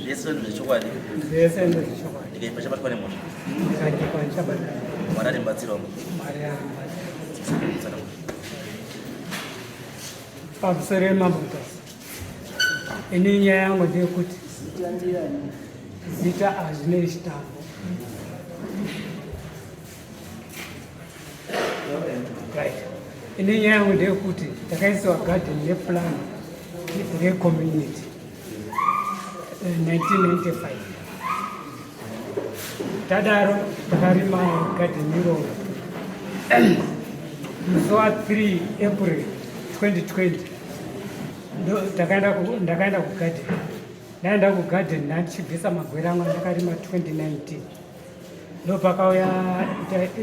Zvese ndezvechokwadi. Zvese ndezvechokwadi. Ndikaipa chabatwa nemhosva. Ndikanyepa ndichabatwa. Mwari ari mubatsiri wangu. Mwari ari mubatsiri. Pamusoro yemambo Mutasa. Ini nyaya yangu ndeyekuti zita hazvinei chitambo. Right. Ini nyaya yangu ndeyekuti takaisiwa garden neplan recommunity 1995 eh, tadaro takarima garden iroro musi wa 3 April 2020 ndakaenda kugarden. Ndaenda kugarden ndandichibvisa magwere angu andakarima 2019. Ndopakauya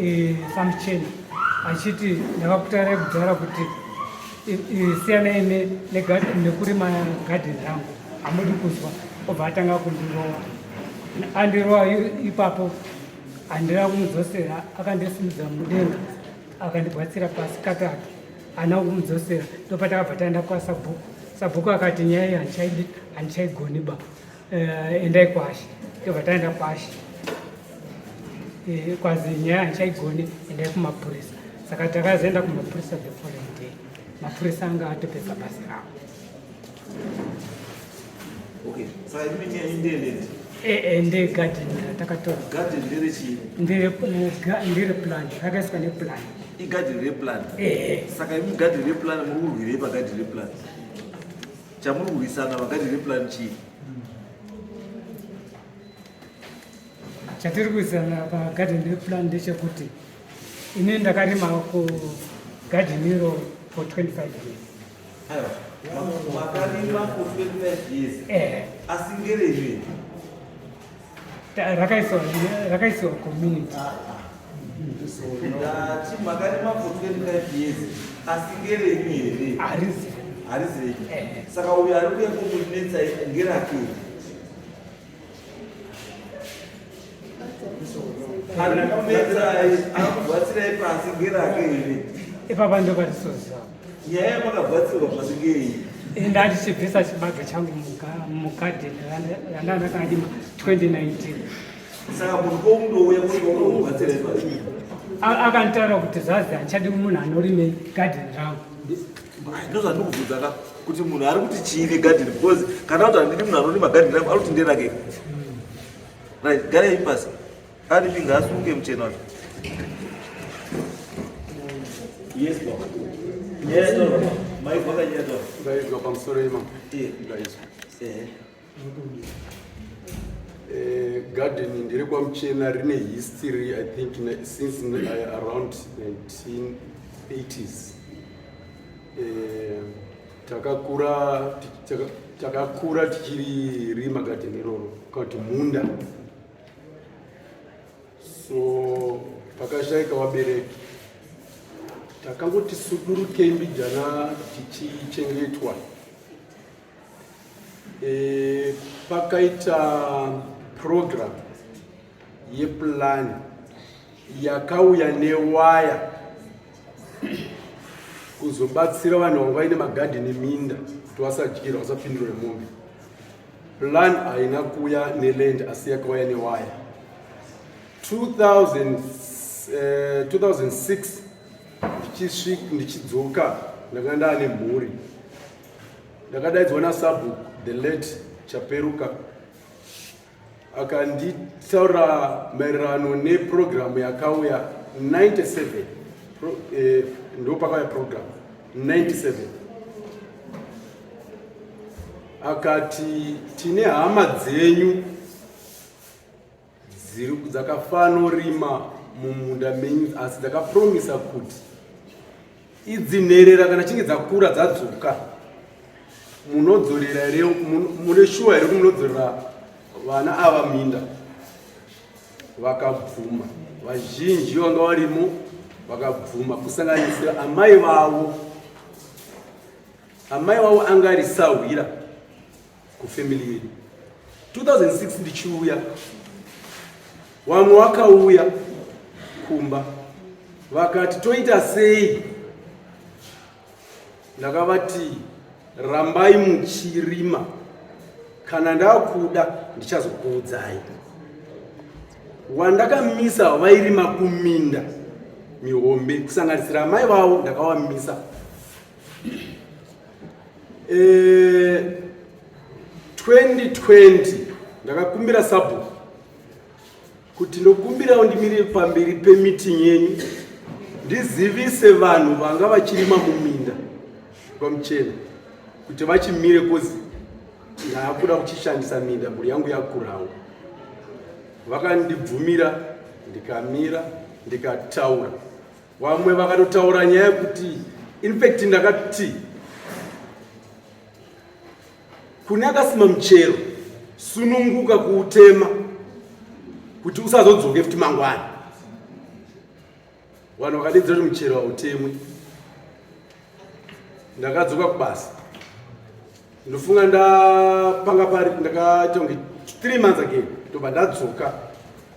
e, samuchena achiti ndakakutarai kudhara kuti siyanai nekurima garden rangu hamudi kuzwa. Obva atanga kundirova, andirova ipapo handina kumudzosera, akandisimudza mudenga akandigwatsira pasi katatu, haana kumudzosera. Ndopatakabva taenda kwasabhuku, sabhuku akati nyaya iyi handichaidi, handichaigoni ba, endai kwashe. Ndobva taenda kwashe, kwazi nyaya handichaigoni, endai kumapurisa. Saka takazoenda kumapurisa the following day, mapurisa anga atopedza basa ravo. Okay, saka imi nyaya indelendi? Ndeye garden takatora. Garden nderechii? Ndere plan, rakaiswa neplan. Igarden replan? Saka imi garden replan muri kurwirei pagarden replan? Chamuri kurwisana pagarden replan chii? Chatiri kuisana pagarden replan ndechekuti ini ndakarima ku garden iro for 25 years. Aiwa, makarima for 25 years. Asi ngerenyu? Rakaiswa community. Ndati makarima for 25 years, asi ngerenyu here? Harizi. Harizi renyu. Saka uyo ari kuuya komunetsa ngerake? Ari kunetsai, ari kugwatsirai pasi ngerake here? Ipapa ndopatisoziva. Nyaya yamakagwatsirwa pasi ngei? Ndatichibvisa chibage changu mugadheni randanga ndakarima 2019. Saka munhu koundouya kuti wakugwatsirai pasi? Akanditaura kuti zvazi handichadi munhu anorime gadheni rangu. Ndozvandikubvunza ka kuti munhu ari kuti chii negadheni, because kana kuti handidi munhu anorima gadheni rangu, ari kuti nderake. Right, garai pasi. Aripi ngaasunge muchena wacho. Yes, baba. Yes, baba. Maizwa kanyaya taura. Ndaizwa pamusoro imam. Ndaizwa. Garden ndiri kwaMuchena rine history, I think since around 1980s. Takakura tichiri rima garden iroro, kana kuti munda. So pakashaika vabereki, takangoti sudurukei mbijana tichichengetwa. Pakaita program yeplan yakauya newaya kuzobatsira vanhu vanga vaine magadheni minda kuti vasadyira, vasapindura mombe. Plan haina kuuya neland, asi yakauya newaya. 2000, 2006 ndichisvika ndichidzoka, ndanga ndaane mhuri. Ndakadaidzwa nasabhuku, the late Chaperuka, akanditaura maererano nepurogiramu yakauya 97. Ndo pakauya program 97. Akati tine hama dzenyu dzakafanorima mumunda menyu, asi dzakapromisa kuti idzi nherera kana chinge dzakura dzadzoka munodzorera here? Mune shuwa here kuti munodzorera vana ava minda? Vakabvuma, vazhinji vanga varimo vakabvuma, kusanganisira amai vavo. Amai vavo anga ari sahwira kufamily yedu. 2006 ndichiuya, vamwe vakauya kumba vakati toita sei? Ndakavati rambai muchirima. Kana ndakuda ndichazokuudzai. Wandakamisa vairima kuminda mihombe kusanganisira amai vavo ndakavamisa. 2020 ndakakumbira sabhuku kuti ndokumbirawo ndimire pamberi pemeeting yenyu ndizivise vanhu vanga vachirima muminda kwaMuchena kuti vachimire kozi ndakuda kuchishandisa minda, mhuri yangu yakurawo. Vakandibvumira, ndikamira ndikataura. Vamwe vakatotaura nyaya yekuti infact ndakati kune akasima muchero sununguka kuutema kuti usazodzoke futi mangwana. Vanhu vakadedzera kuti muchero hautemwi. Ndakadzoka kubasa, ndofunga ndapanga pari ndakaita kunge 3 months again, ndobva ndadzoka,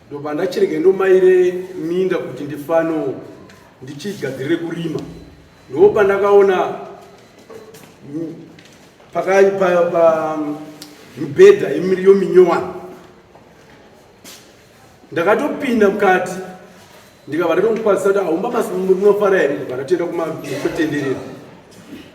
ndobva ndachirega ndomaire minda kuti ndifano ndichigadzirire kurima. Ndopandakaona pa mibhedha yominyowani. Ndakatopinda mukati ndikabva ndatomukwazisa kuti aumba masi munofara here, ndibva ndatoenda kumakutenderera.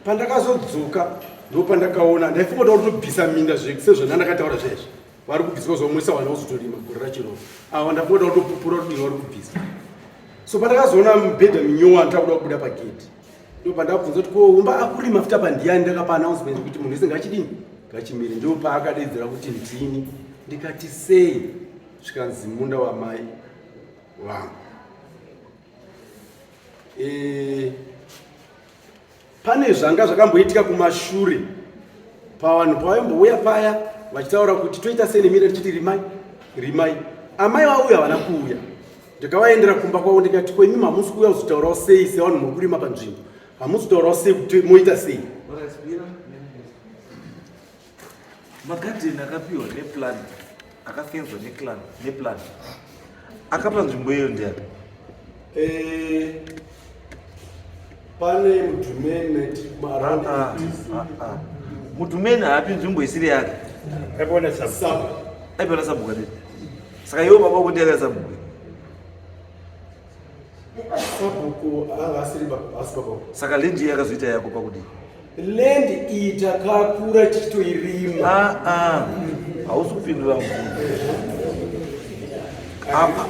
Pandakazodzoka ndopandakaona ndaifunga kuti kutobvisa minda sezvandandakataura zvaizvi vari kubviswa zomwisa vana kuzotorima gore rachirova ava ndafunga kuti kutopupura kuti vari kubvisa. So pandakazoona mibhedha minyowani takuda kubuda pagedhi, ndopandabvunza kuti ko umba akurima futi apa ndiyani? Ndakapa announcement kuti munhu wese ngachidini ngachimire. Ndopaakadedzera kuti ndini, ndikati sei? Zvikanzi munda wamai vangu. Pane zvanga zvakamboitika kumashure pavanhu pavaimbouya paya vachitaura kuti toita sei neminda, tichiti rimai rimai. Amai vauya havana kuuya, ndikavaendera kumba kwavo ndikati kwenyu hamusi kuuya kuzotaurawo sei sevanhu muri kurima panzvimbo, hamusi kutaurawo sei kuti moita sei? Magadheni akapiwa neplan, akafenzwa neclan neplan, akapa nzvimbo iyo ndiani? Pane mudhumeni. Ah, ah, ah. Mudhumeni haapi nzvimbo isiri yake. Aipiwa sabhuku adii? Saka iwo baba wako ndiye sabhuku? Sabhuku anga asiri asi baba. Saka land iyi yakazoita yako pakudii? Land iyi takakura tichitoirima. Ah, ah. Hausi kupindura mubvunzo.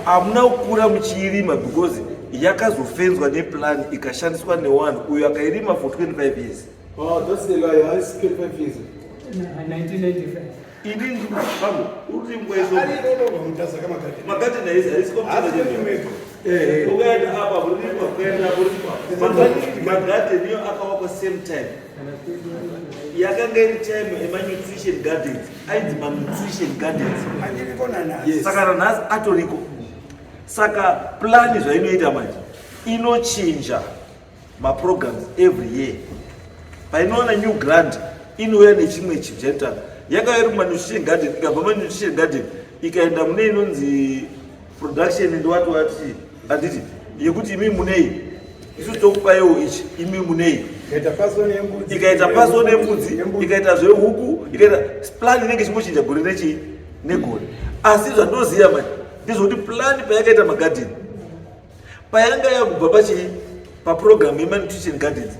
Hamuna kukura muchiirima because yakazofenzwa neplan ikashandiswa newanhu uyo akairima for 25 years. Oh, that's a lie. Haisi 25 years. 1995. Ini bambo uri ngwezo. Magadheni haisi haisi ukaenda apa uripa, ukaenda apa uripa. Magadheni iyo akawakwa same time. Yakanga iri time emanutrition gardens, ainzi manutrition gardens. Saka nanhasi atoriko. Saka plan zvainoita manje inochinja maprograms every year. Painoona new grant inouya nechimwe chinhu chaitanga yakauya iri kumanutrition garden, ikabva manutrition garden ikaenda mune inonzi production and what what, handiti, yekuti imi munei, isu tokupaiwo ichi, imi munei. Ikaita paso nembudzi. Ikaita paso nembudzi, ikaita zvehuku, ikaita plan inenge ichingochinja gore nechii negore. Asi zvandinoziva manje ndezvekuti plan payakaita magadheni, payanga yakubva pachii paprogram yemanutrition gardens,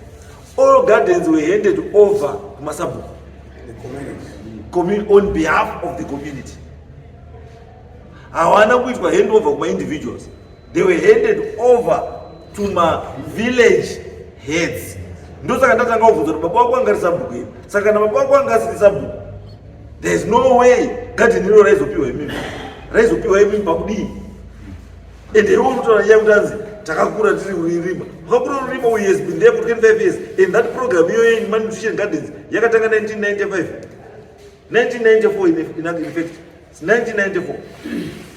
all gardens were handed over kumasabhuku on behalf of the community. Hawana kuitwa hand over kuma-individuals, they were handed over to ma-village heads. Ndosaka ndatanga kubvunza kuti baba wako anga ari sabhuku here. Saka kana baba wako anga asiri sabhuku, there is no way garden iro raizopiwa imimi, raizopiwa imimi pakudii? Ende iwe unotaura nyaya yekuti anzi takakura tiri kuririma. Wakakura urima, uyu has been there for 25 years and that program iyoyo yemalnutrition gardens yakatanga 1995, 1994, in fact 1994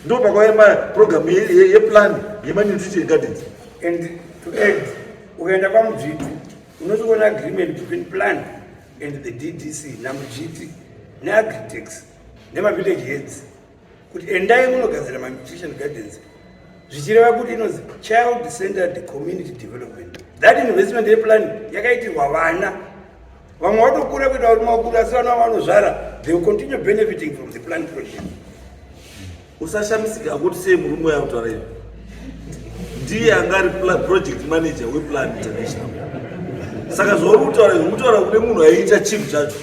ndo pakauya maprogram yeplan yemalnutrition gardens. And to add, ukaenda kwaMudzviti unotoona agreement between Plan and the DDC naMudzviti neAgritex nemavillage heads kuti endai munogadzira manutrition gardens, zvichireva kuti inonzi child centered community development. That investment yeplan yakaitirwa vana. Vamwe vatokura kuita varume vakuru asi vana vanozvara they will continue benefiting from the plan project. Usashamisika kuti sei murume uya kutaura izvi. Ndiye anga ari project manager wePlan International. Saka zvauri kutaura izvi kutaura kune munhu aiita chinhu chacho.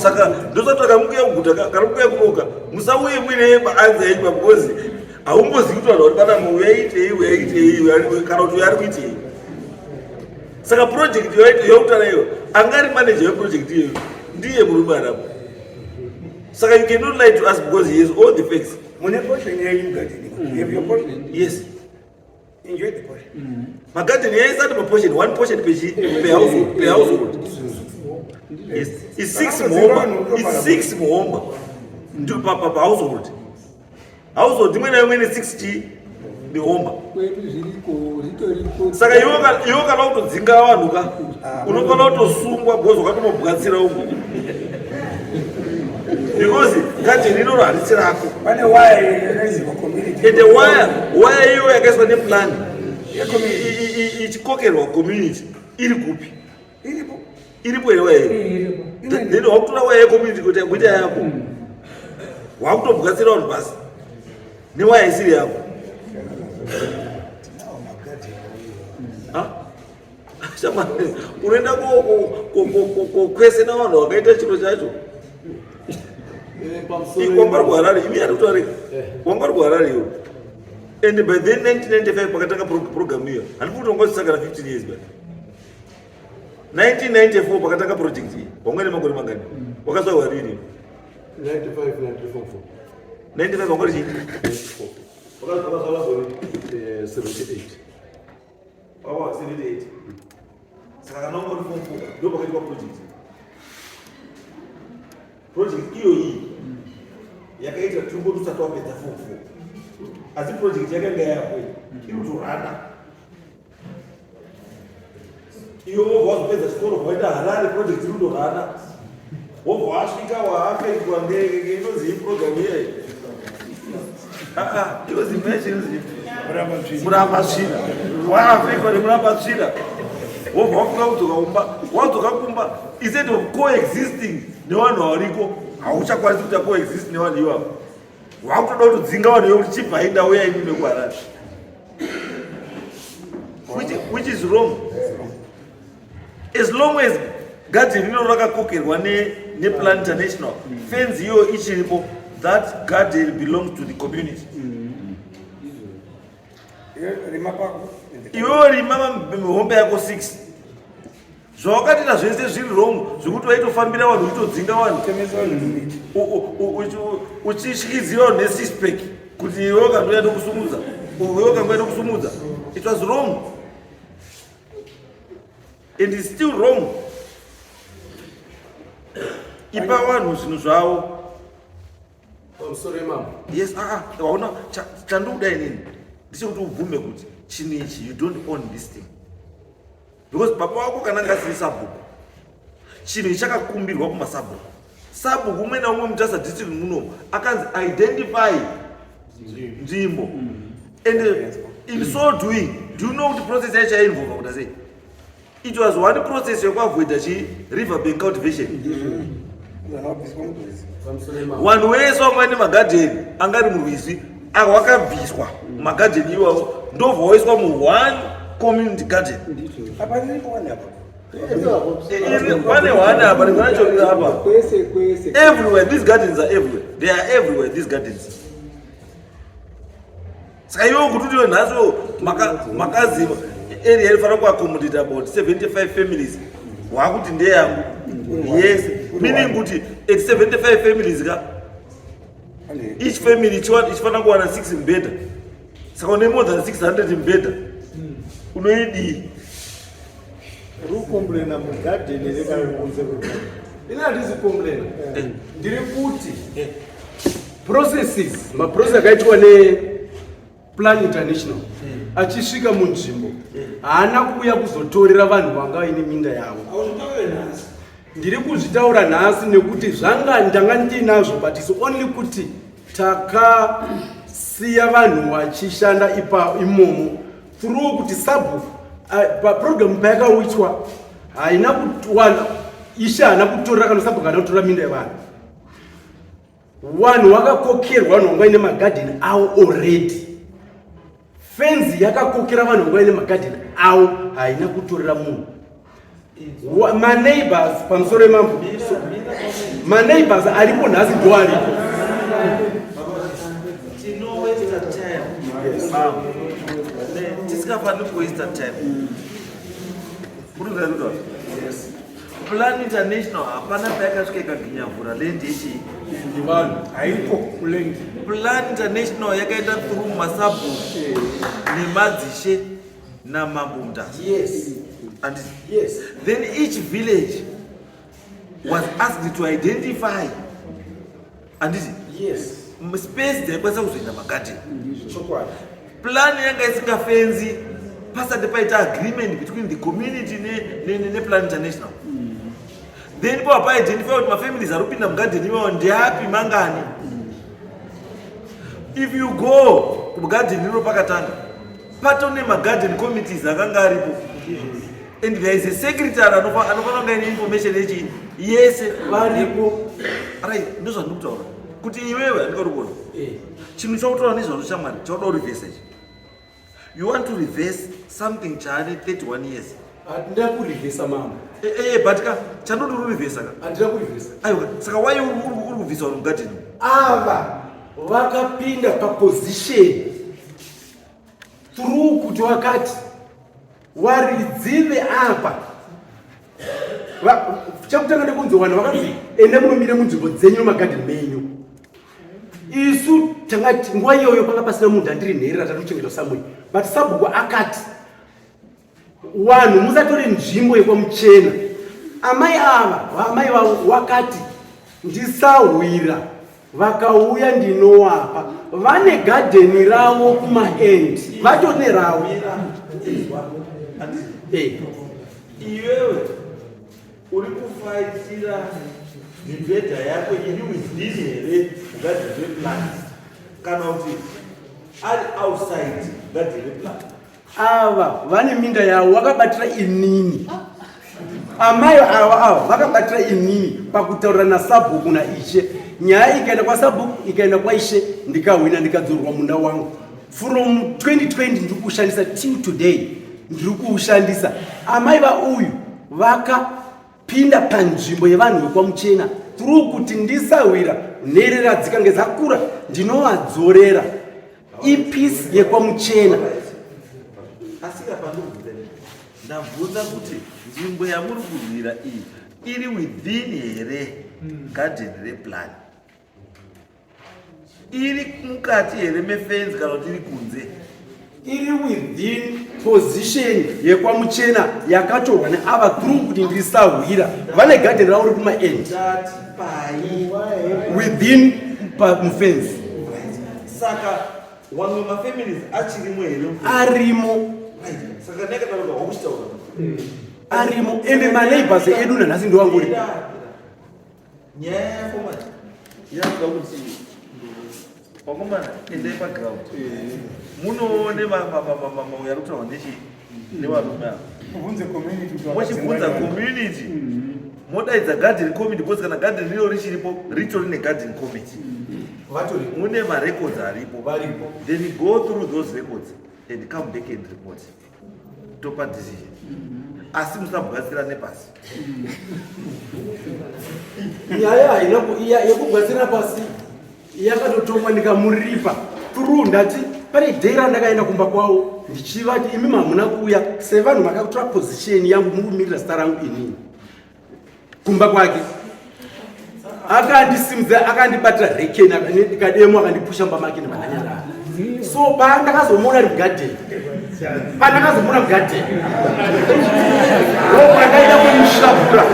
Saka ndosati vakamukuya kuguta kana kukuya kunoka musauye muine maanzi aitwa because haumbozivi kuti vanhu vari panapa uyu aitei uyu aitei kana kuti uyu ari kuitei. Saka project yautaura iyo anga ari manager weproject iyoyo ndiye murume arapo. Saka you cannot lie to us because he has all the facts. Mune portion yenyu mugadheni. You have your portion. Yes. Enjoy the portion. Magadheni yese ati maportion, one portion per chi, per household, per household. Yes. It's six muhomba. It's six muhomba. Ndi pa pa pa household. Household imwe naimwe ine 6 chi mihomba. Kwedu zviriko, zvitoriko. Saka iwe iwe kana kutodzinga vanhu ka unofanira kutosungwa because wakatomobwatsira umwe. Because garden rinoro harisi rako. Pane waya yakaiswa community. Ende waya waya iyo yakaiswa neplan ichikokerwa community iri kupi? Iripo. Iripo here waya iyo? Iripo. Then wakutora waya yecommunity kuti kuita yako. Wakutobwatsira vanhu basi. Newaya isiri yako. Shamwari, unoenda kokwese navanhu vakaita chiro chacho. Wanga uri kuHarare, imi ari kutarika. Wanga uri kuHarare iwe. And by then 1995 pakatanga program iyo, handifungi kuti wanga usisakana 15 years back. 1994 pakatanga project iyi, wanga une makore mangani? Wakazvarwa rini? 95 94 95 wanga uri chii? 94 Wakazvarwa gore? 78 Wava 78. Saka kana wanga uri form 4 ndo pakaitwa project. Project iyo iyi yakaita tumbo tusati wapedza form 4. Asi project yakanga yako iyi iri kutorana. Iwe wobva wazopedza chikoro waenda Harare project iri kutorana. Wobva wasvika waafektwa ngeinonzi iprogram iyeyi. Inonzi mechi inonzi muramba tsvina. Waafektwa nemuramba tsvina. Wobva wafunga kudzoka kumba. Wadzoka kumba instead of coexisting nevanhu variko hauchakwanisi kuita coexist nevanhu ivavo. Wakutoda kutodzinga vanhu vekuti chibvai ndauya ini nekuHarare. Which is wrong. As long as garden rino rakakokerwa nePlan International, fence iyo ichiripo, that garden belongs to the community. Rima pako. Iwewe rima mihombe yako 6. Zvawakatita zvese zviri wrong zvekuti waitofambira vanhu uchitodzinga vanhu. Temesa vanhu mumiti. Uchityidzira vanhu ne6 pack kuti iwe ukandouya ndokusumudza. Iwe ukangouya ndokusumudza. It was wrong. And it's still wrong. Ipa vanhu zvinhu zvavo. Pamusoro imambo. Yes, waona chandikuda inini ndechekuti ubvume kuti chinhu ichi you don't own this thing. Because baba wako kana anga asiri sabhuku, chinhu ichi chakakumbirwa kumasabhuku. Sabhuku umwe naumwe Mutasa district munomu akanzi identify nzvimbo. And in so doing, do you know kuti process yacho yainvolva kuita sei? It was one process yekuavoida chi riverbank cultivation. Vanhu wese vanga vaine magadheni anga ari murwizi wakabviswa magadheni iwawo ndobva waiswa mu one community garden. Apa riripo wani apa. Pane one apa rimwe racho riri apa. Kwese kwese. Everywhere these gardens are everywhere. They are everywhere these gardens. Saka iwe kuti utiwe nhasi makazi area irifanira kuaccommodate about 75 families wakuti ndeyangu. Yes, meaning kuti at 75 families ka each family ichifanira kuwana 6 mubhedha. Saka une more than 600 mubhedha. Unoidii? Rukomplena mugadheni here kana kunze kwegadheni? Ini handisi kukomplena. Ndiri kuti processes, maprocess akaitwa nePlan International achisvika munzvimbo haana kuuya kuzotorera vanhu vanga vaine minda yavo. Ndiri kuzvitaura nhasi nekuti zvanga ndanga ndinazvo, but it's only kuti takasiya vanhu vachishanda ipa imomo through kuti sabhuku paprogram payakauitwa haina kuwana. Ishe haana kutorera kana sabhuku haana kutorera minda yevanhu. Vanhu vakakokerwa, vanhu vanga vaine magadheni avo already. Fenzi yakakokera vanhu vanga vaine magadheni avo, haina kutorera munhu. Maneighbors pamusoro emambo, maneighbors aripo nhasi ndo aripo. Tinowaste time tisingafaniri kuwaste time. Muri Plan International hapana payakasvika ikaginyavhura land yechii. Vanhu haipo kuland. Plan International yakaenda through masabhuku nemadzishe namambo Mutasa. And then each village was asked to identify, handiti, space dzaikwanisa kuzoenda magadheni. Chokwadi. Plan yanga isingafenzi pasati paita agreement between the community nePlan International. Then pa paidentify kuti mafamilies ari kupinda mugadheni iwawo ndeapi, mangani. If you go kugadheni iro pakatanga patone magarden committees akanga aripo, and there is a secretary anofanira kunge aine information yechi yese. Varipo. Right, ndozvandiri kutaura kuti iwewe handikari kuona chinhu chakutaura nezvazvo. Shamwari, chauda kurevhesa ichi, you want to reverse something chaane 31 years. Handina kurivhesa, mama. But ka chandoti uri kurivhesa ka. Handina kurivhesa. Aiwa, saka wai uri kubvisa vanhu mugadheni? Ava vakapinda paposition through kuti wakati waridzive apa. Chekutanga nekunzi vanhu vakanzi ende munomire munzvimbo dzenyu nemagadheni menyu. Isu tangati nguva iyoyo panga pasina munhu andiri nherera, tatochengeta somewhere, but sabhuku akati vanhu musatore nzvimbo yekwamuchena. Amai ava, amai vavo wakati ndisahwira vakauya ndinowapa. Vane gadheni ravo kumaend, vatone ravo. Iwewe uri kufaitira mibhedha yako iri within here mugadheni replan, kana kuti ari outside gadheni replan? Ava vane minda yavo vakabatira inini. Amai ava vakabatira inini pakutaurira nasabhuku naishe. Nyaya ikaenda kwasabhuku, ikaenda kwaishe, ndikahwina, ndikadzorwa munda wangu. From 2020 ndiri kuushandisa, till today ndiri kuushandisa. Amai vauyu vakapinda panzvimbo yevanhu vekwamuchena through kuti ndisahwira nherera dzikange dzakura ndinovadzorera ipiece yekwamuchena. Asi kapandobvunza, ndabvunza kuti nzvimbo yamuri kurwira iyi iri within here garden replan? Iri mukati here mefenzi kana kuti iri kunze? Iri within position yekwamuchena yakatorwa neava through kuti ndisahwira. Vane garden ravo ri kumaend. Ndati pai? Within mufenzi. Saka wamwe mafamilies achirimo here? Arimo. Right. Saka ndakataura wakuchitaura. Arimo, ende maneighbors edu nanhasi ndowangori. Nyaya yako manje yakuda kuti vakomana endai paground munoone mauya ari kutaurwa nechi nevarume ava. Ubvunze community kuti mochibvunza wakadzingwa. Community, modaidza garden committee, because kana garden rino richiripo, ritori negarden committee. Vatori. Mune marecords aripo. Varipo. Then go through those records and come back and report, topa decision. Asi musabwatsira nepasi. Nyaya haina yekugwadzira pasi yakatotongwa, ndikamuripa through. Ndati pane day randakaenda kumba kwavo ndichivati, imi hamuna kuuya sevanhu makatora position yangu, muri kumirira zita rangu inini. Kumba kwake akandisimudza, akandibatira rekeni kademo, akandipusha mumba make nemanhanyarara. So pandakazomuona ari mugadheni, pandakazomuona mugadheni ndopandaida kumusvapura,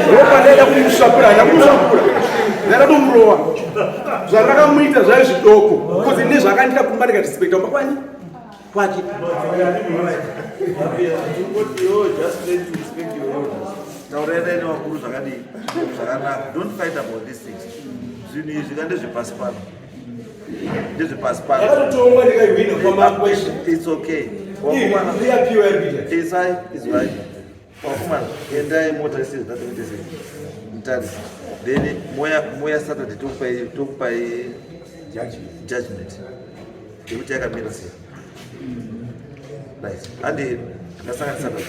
ndopandaida kumusvapura. Ndakumusvapura, ndakatomurowa. Zvandakamuita zvai zvidoko because nezvaakandida kumba, ndikarespekta kumba kwani kwake. Just learn to respect your elders. Taurai nevakuru zvakadii zvakanaka. Don't fight about these things. Zvinhu izvi ka ndezvepasi pano, ndezvepasi pano. Yakatotongwa, ndikaihwina kwamakwesha. It's okay. Wakomana. Iyapiwa iri kuita. Isai, izwai. Vakomana, endai mota isiri dzatoite sei mutarisi, then moya moya Saturday tokupai judgment yekuti yakamira sei. Right, handi ndasangana Saturday.